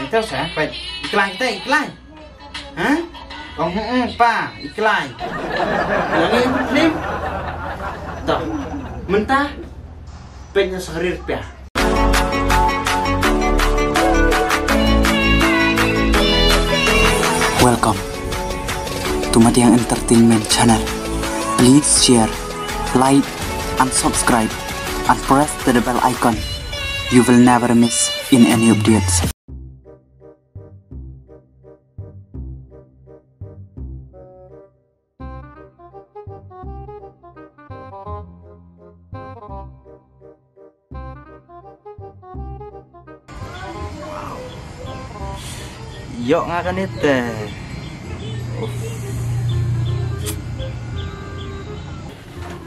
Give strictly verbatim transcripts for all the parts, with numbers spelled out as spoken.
Teo sa, peit. Iklai te, iklai. Ha? Ong, hmm, hmm, pa, iklai. Yang ni, ni. Toh, mynta. Peit na sahrir pia. Welcome to Matiang Entertainment Channel. Please share, like, and subscribe, and press the bell icon. You will never miss in any updates. Ïoh nga kane te. Uff.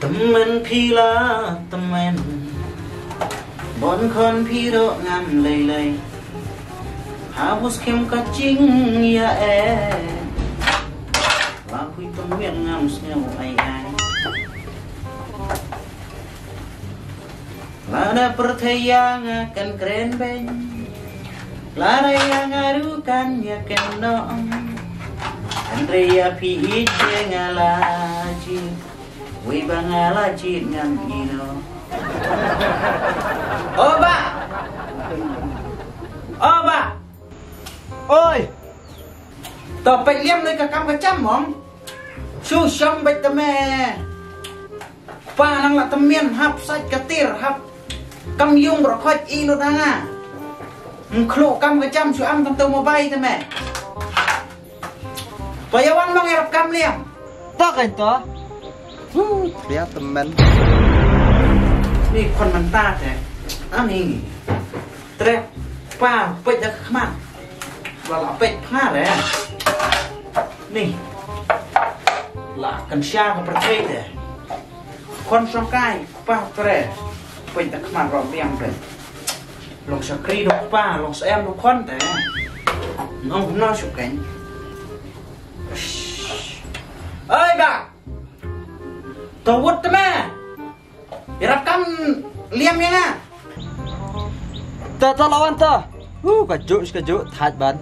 Tymmen phi la tymmen, bun khun phi ruh ngam lei lei. Ha bus kem ka jingïaid, la phi tymmen ngam sngew ai ai. Lada pyrthei ïa nga kan kren beiñ, lada ïa nga ruh kan ïa kynnoh. Hynrei ïa phi ïeit te nga la jied, wei ba nga la jied ngam ïehnoh. O bah! O bah! Oi! To peit liam lei ka kam ka jam mong. Shu shong beit te me. Kpa nang la tymmen hap sait ka tir hap kam yung bro khot i lut ha nga. Mkhlu kam ka jam shu am tang tu mobile te me. Pa ïa wan mong ïarap kam liam. To kan to. Hu, ria tymmen. Ni khon mynta te. Ani. Tre pa peit da khmat. La la peit pha re. Ni. La kan sha ka pyrthei te. Khon shong kai pa tre. Peit da khmat ro biang te. Long shakri dok pa, long sa em dok khon te. Nong na shu kan. Oi ba. To wut te me. Ïarap kam liam ïa nga. Ta ta lawan ta. Hu, ka juk ka juk thaj ban.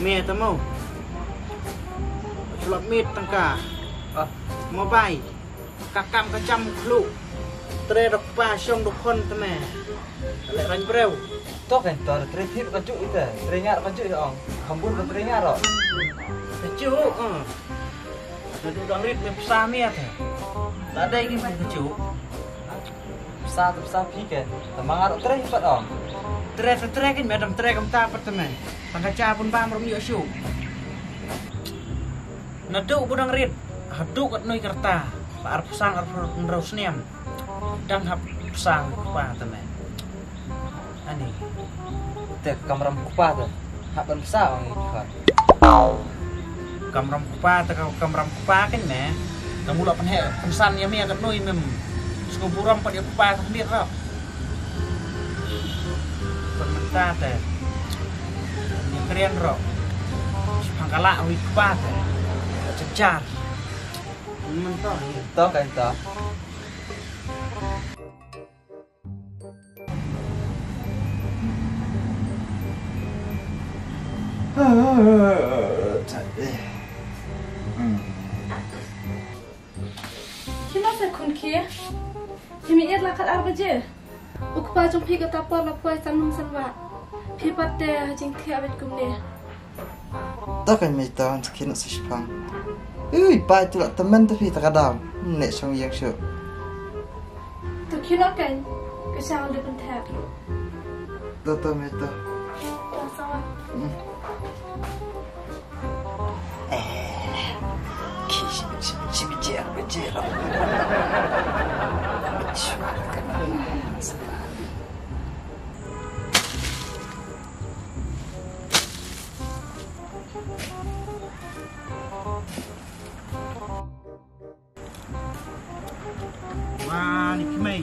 Me ta mo. Slot mit tangka. Ah. Mobile. Ka kam ka jam khlu. Tre dok pa shong dok khon te me. Le rang breu. To kan to tre thip ka juk ite. Tre ngar ka juk ong. Khambur ka tre ngar ro. Ka juk. Naduh dang rit me psa mia te. La dei ki me ka juk. Psa te psa phi ken. Te ma nga ruh tre hi pat ong. Tre te tre kin me dang tre kam ta pat te me. Tang ka cha bun bam rum ïoh shu. Naduh bu dang rit haduh kat nui kerta. Ba ar psang ar phew hynriew snem. Dang hap psang kpa te me. Ani. Te kamram kpa te. Hap ban psa ong i kpa. Kamram kpa te ka kamram kpa kan me. Te mula pynheh pynsan ïa me kat nui mem. Sku burom pat ïa kpa te khyndiat ro. Pynmynta te. Ïa kren ro. Pangkala wi kpa te. Jejar. Pynmynta. To kan to. Khie noh sa khun khie. Khie mih ïa la kat ar baje. U kpa jong phi kata por la poi san num san wah. Phi pat te ha jingthiah bad kumne. Ta kai mei ta han sakhi na sa shipang. Ui, pai tu la temen ta phi ta ka daw. Ne shong ïeng shu. Tu khie noh kan. Ka shang de pynthep. Ta ta mei ta. Ta sa wa. Hmm. Eh. Ki shi shi shi je je. Wa, Ani kmei.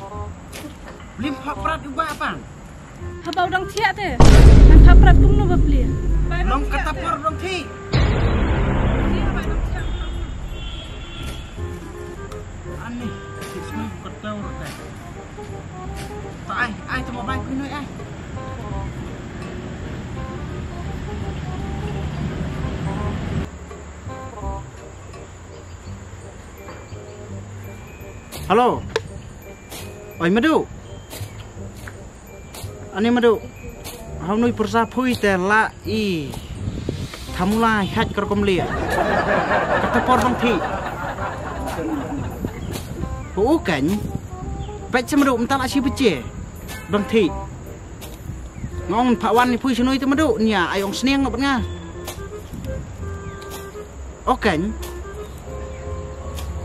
Lim pha prat u ba pan. Haba u dang thiah te. Ngan pha prat kumno ba pli. Long kata por dang thi. Ani, sik snu kata ur te. Ta ai, ai tu mobile pinu ai. Hello. Oi, Madu. Ani Madu. Hau nui pyrsa phui te la i. Thamula haj kar kom lia. Kata por dong thi. Hu u kan. Pet se Madu mynta la shi baje. Dong thi. Ngong pha wan ni phui shnui te Madu nia ai ong sniang no nga. Oken.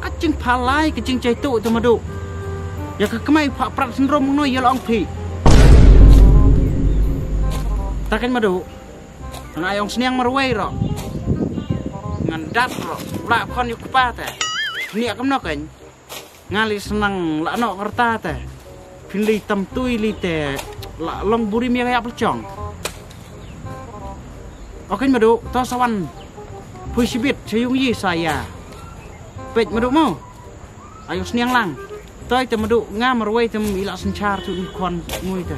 Ka jingphalai ka jingjaitu te Madu. Ya ka kmai pha prat syndrome no ya long phi. Taken Madu. Ngan ai ong sniang marwei ro. Ngan dat ro. La khon yu kpa te. Nia kam no ken. Nga li snang la no ngerta te. Phin li tam tui li te la long buri mi ya pechong. Oken Madu to sawan. Phui sibit sayung yi saya. Pet Madu mo. Ayo sniang lang. Toi te Madu nga marwei te ila senchar tu ni khon ngui te.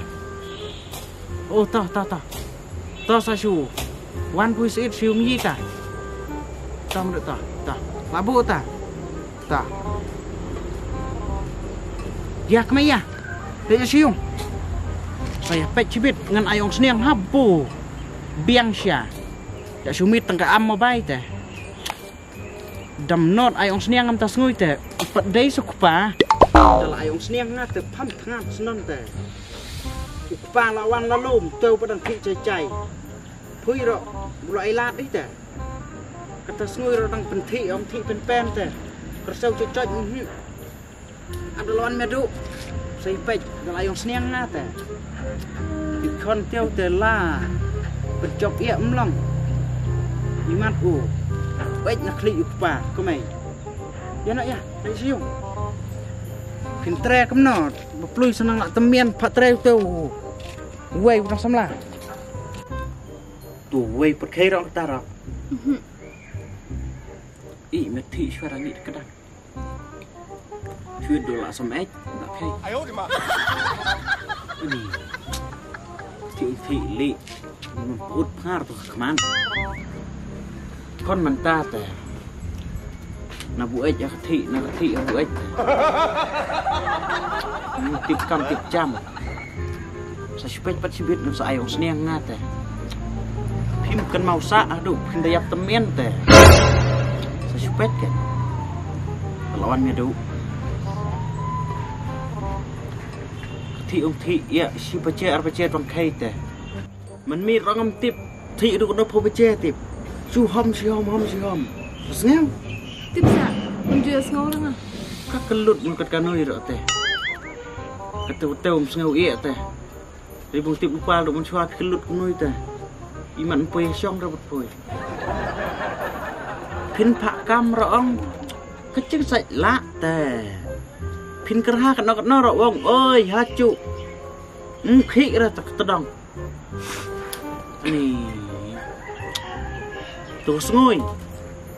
Oh, ta, ta, ta. Ta sa shu. Wan pui seit shu mi ta. Ta mdu ta, ta. Labu ta. Ta. Dia kemai ya. Dia shu. Saya pet chibit ngan ayong sniang habu. Biang sya. Ya shu mit tengka am mobai te. Dam not ai ong sniang am ta sngui te. Pat dei su kpa. Dal ai ong sniang nga te pham thngan snon te. U kpa la wan la lum te u padang thi chai chai. Phui ro bulo ai lat ite. Kata sngui ro dang pynthi ong thi pynpen te. Kersau choi choi mhm. Ada lawan Madu. Sai pet dal ai ong sniang nga te. Ikhon teo te la. Pynchop ia mlong. Imat u. Pet na khli u kpa kumai. Ya na ya, na siung. Phin tre kam no, ba plui sanang la temian pha tre teo. Wei u dang samla. Tu wei pat khei rong ta rong. I me thi shwa rangi kedang. Shwa do la sam ek, na khei. Ayo di ma. Ani. Thi thi li. Put phar tu khman. Kon manta te. Na bu ek ya thi, na thi ya bu ek. Tip kam tip jam. Sa shipet pat shibit nang sa ai ong sniang nga te. Phim kan mau sa adu phin da yap temen te. Sa shipet kan. Lawan me du. Thi ong thi ya shi baje ar baje tong khai te. Man mi rong am tip thi du no pho baje tip. Shu hom shi hom hom shi hom. Sngew. Tip sa. Kum ju sngew rong. Ka kelut ngut kat kanoi ro te. Ka tu te um sngew ia te. Ri bung tip upal dok mynshwa phi lut kunoi te. Iman poi shong ra bot poi. Phin pha kam ra ong. Ka ching sai la te. Phin kerha katno katno ra ong. Oi ha chu. Mkhi ra tak tedong. Ni. Tu sngoi.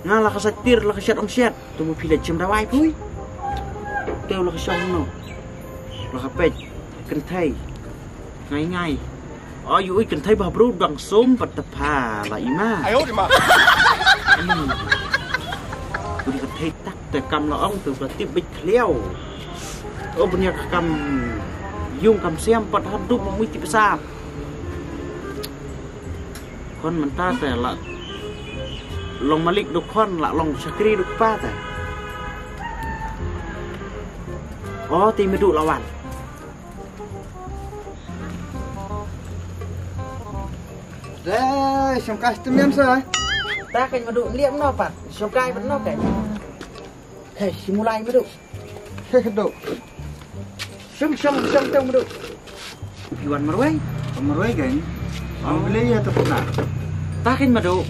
Nga la ka sat tir la ka sat ong sat. Tu bu phi la chim dawai pui. Tu la ka shong no. La ka pet. Kentai. Ngai ngai. Oh, yu ui kentai bah bro dang som pat tepha la ima. Ayo di ma. Budi kentai tak te kam la ong tu ka tip bit kliau. Oh, bunya ka kam yung kam siam pat hadup mui tip sap. Kon menta te la long malik du kon la long shakri du pa te. Oh, ti medu lawan. Dai, shong kai tu miam sa. Ta kan medu liam no pa. Shong kai no kan. Hei, simulai medu. Hei, kedu. Shong, shong, shong tong medu. Iwan marwei. Marwei kan. Ang beli ya tu pernah. Ta kan medu.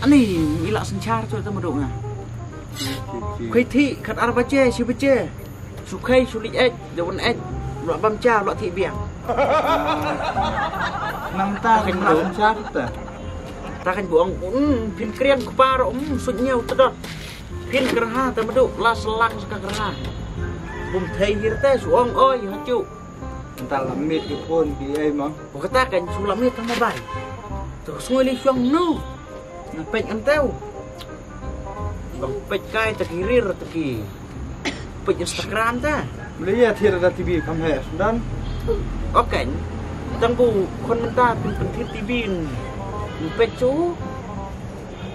Ani ila senchar tu tu medu nga. Khui thi kat ar baje, shi baje. Shu khei shu leit eit, da wan eit, la bam cha, la thik biang. Namta kan la bam cha tu ta. Ta kan buang, mm, phin kriang kpa ro, mm, sut nyau tedot. Phin kerha ta madu, la selang seka kerha. Bum thei hir te, su ong oi, ha chu. Nta la mit ki phone ki ai mang. Ko kata kan su la mit ta mobile. Tu sngoi li suang nu. Na peit kan teu. Bang peit kai ta ki rir ta ki. Peit Instagram ta. Mele ya thir da T V kam he dan. Ok kan. Tang bu kon menta pin pin thir T V n. Peit chu.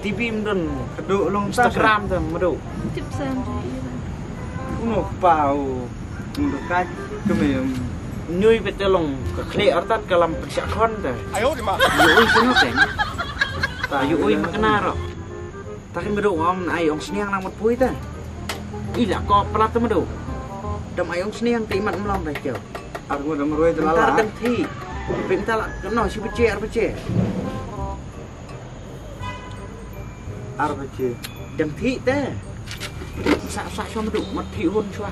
T V mdon. Kadu long ta Instagram ta madu. Tip sam tu ira. Kuno pau. Mdu kai kemem. Nyui pete long ka khle artat kalam peksa khon ta. Ayo di ma. Yo ui kuno ken. Ta yo ui makna ro. Ta kin madu ngom ai ong sniang lang mat pui ta. Ila ko plat ta madu. Dam ai ong sniang ti mat mlom ta kyo. Ar mo dam roi ta la. Tar dam thi. Pin ta la kno si beche ar beche. Ar baje. Dang thik te. Sa sa shwa madu mat thik hun shwa.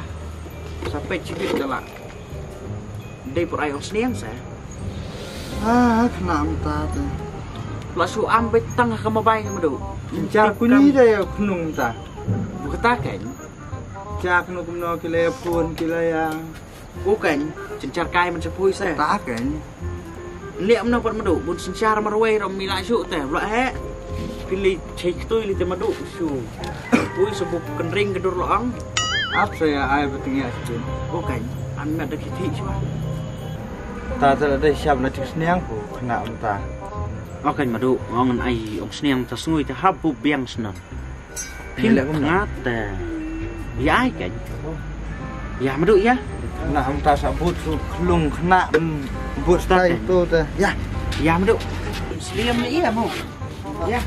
Sa peit shi bit da la. Dei pur ai ong sniang sa. Ah, kena mata te. La su am beit tang ka mabai madu. Jar kuni da ya kunung ta. Bu kata kan. Jar kunu kumno kila ya phone kila ya. U kan, synshar kai man sa pui sa. Ta kan. Liam na pat madu, bun synshar marwei ram mi la shu te, bla he. Pili chei ktui li te madu shu. Pui sa bu kenring kedur lo ang. Ap sa ya ai beting ya shu. U kan, an mat da kiti shu. Ta ta da shap na tik sniang ku kena mata. U kan madu, ong ai ong sniang ta sngui ta hap bu biang snan. Phin ngat te. Ya ai kan. Ya madu ya. Na am ta sa but su klung khna but stai tu te. Ya. Ya madu. Sliam ni ya mo. Ya.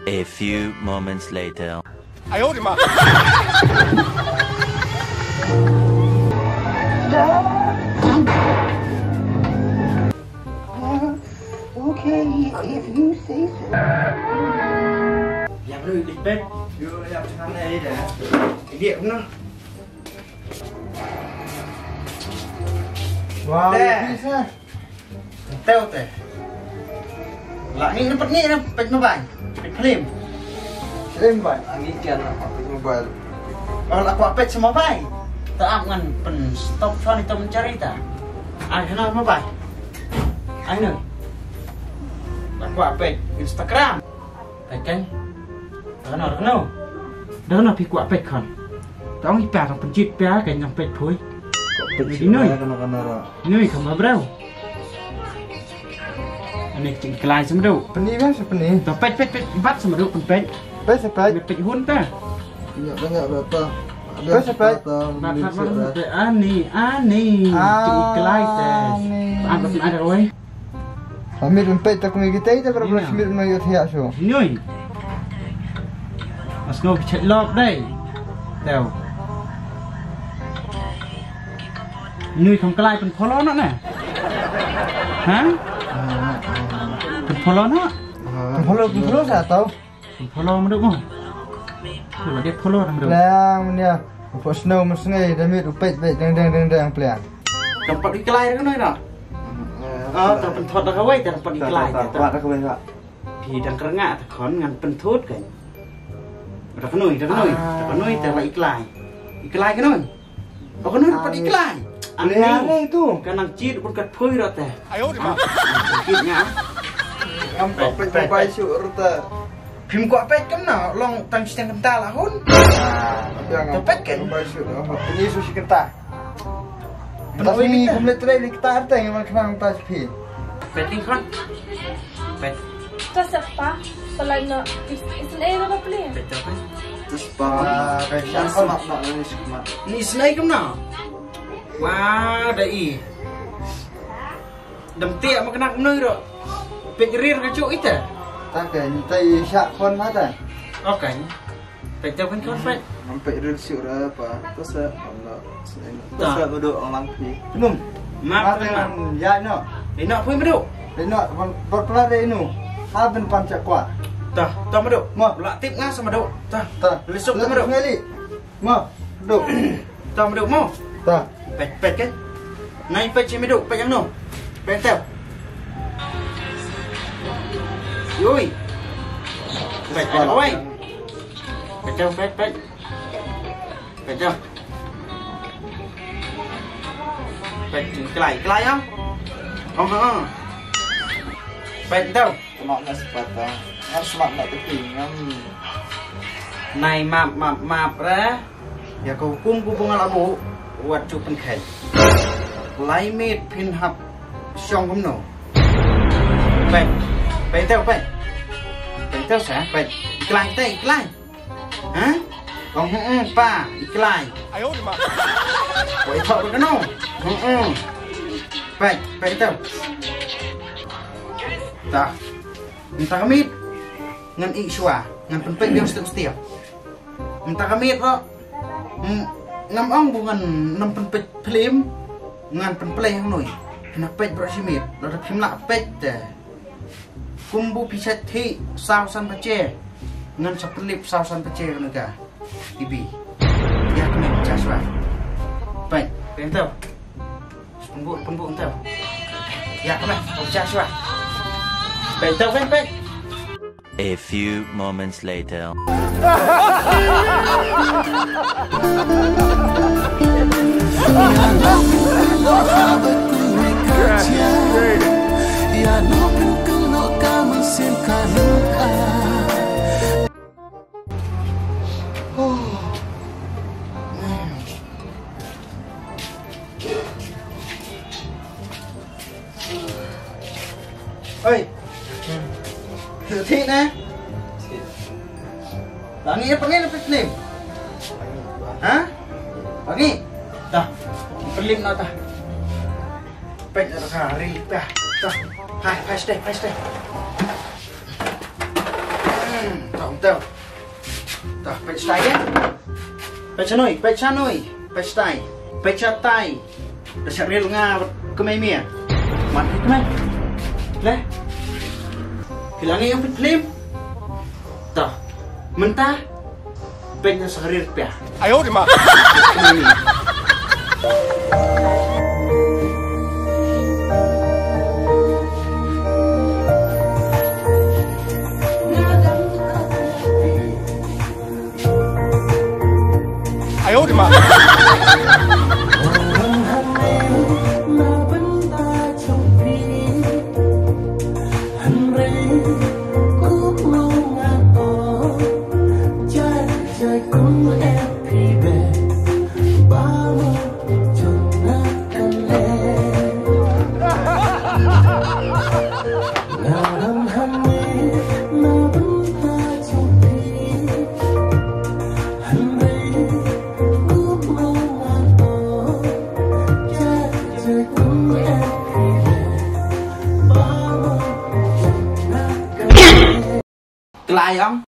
A few moments later. Ayo di ma. Okay, if you say so. Ya bro, you bet. You ya tengah ni dah. Dia kena. Wow, bisa. Teu te. La ngi na pet ngi na pet mobile. Pet film. Film bai. Ngi kian na pet mobile. Oh la kwah pet sa mobile. Ta ap ngan pyn stop shwa ni to mencari ta. Ai hana mobile. Ai no. La kwah pet Instagram. Peit kan. Dah kena, dah kena. Dah kena phi kwah peit kan. Tang i pa kan pencit pa kan yang peit phui. Peit si noi. Kena kena ra. Noi kan ba brau. Ani cing kelai semadu. Peni kan sepeni. Tu peit peit peit bat semadu pen peit. Peit sepeit. Peit hun ta. Banyak banyak berapa? Peit sepeit. Bat bat bat. Ani ani cing kelai te. Angkat ada oi. Amit un peit ta kumne kita ita berapa belas minit mai ot hiak so. Nyoi. Mas ngau chet lop dai. Teu. Nyoi kam kelai pen polo no ne. Ha? Pen polo no. Pen polo pen polo sa tau. Polo madu mo. Polo dia polo madu. Lang dia. Pos no mesngai damit upet bet deng deng deng deng plan. Tempat iklai kan oi na. Ah, tempat tempat dah kawai tempat iklai. Tempat dah kawai. Di dang kerengah ta khon ngan penthut kan. Dah kenoi, dah kenoi, dah kenoi te la iklai. Iklai kenoi. Oh kenoi dapat iklai. Ani tu. Kan nang cit pun kat phui rot te. Ayo di ma. Cit nya. Am pek pek bai su rot te. Phim kwah peit kam na long tang siteng kynta la hun. Tang peit kan. Ini sushi kynta. Pynoi ni kum le trei ni kynta arta ngi man khnang ta phi. Peit ni khon. Peit. Ta sepa. Pelai no. Isin ai lo peli. Peit ta peit. Terus pa kai shan semak nak ni semak. Ni sinai kam na. Wah da i. Dam tiak ma kena kemnoi ro. Pek rir ka juk ita. Ta ka ni ta i syak kon ma ta. Okay. Pek jauh kan kon pek. Ngam pek rir siu ra pa. Ta sa am la. Ta sa bedo ang lang pi. Num. Ma ta ya no. Ino pui bedo. Ino berpela de inu. Ha ben pan cak kwa. Ta, ta Madu. Ma. La tip nga sa Madu. Ta. Ta. Leit suk ta Madu. Ngali. Ma, duk. Ta Madu mo. Ta. Peit, peit kan. Nai peit si Madu, peit ïa no. Peit tau. Yui. Peit, peit, oi. Peit tau, peit, peit. Peit tau. Peit, klai, klai ïa. Oh, ha. Peit tau. Kena ngas sepatah. Ngas semat nak tepi ngam. Nai map, map, map re. Ïa ka hukum ku bunga labu. Wat ju pynkhei. Lai mit phin hap shong kumno. Peit. Peit tau, peit. Peit tau sa, peit. Klai tau, klai. Ha? Ong, hmm, hmm, pa, i klai. Ayo, ma. Ko i thok kano? Hmm, hmm. Peit, peit tau. Ta. Mynta ka miet. Ngan ïeh shuwa. Ngan pynpeit biang stet stet. Mynta ka miet ro. Hmm, ngam ong bu ngan nym pynpeit film. Ngan pynplay hangne. Hana peit bro shi miet. Lada phim lah peit te. Kumbu phi shet hi saw san baje. Ngan sa pynlip saw san baje kane ka. Ibi. Ïa kmen Joshua. Peit, peit tau. Pynbuk, pynbuk tau. Ïa kmen Joshua. Peit tau, peit, peit. A few moments later. Oi. Thik ne? Bangi, bangi, bangi. Ha? Bangi. Dah. Pelim na dah. Pek dah hari dah. Dah. Hai, pas deh, pas deh. Hmm, tong tong. Dah, pek sai ya. Pek sanoi, pek sanoi, pek sai. Pek sai. Dah syak ril nga kemai mia. Mat kemai. Leh. Hilang yang pek pelim. Dah. Mentah. Peit na sahrir pia. Ayo di ma. Ayo di ma. Klai ong,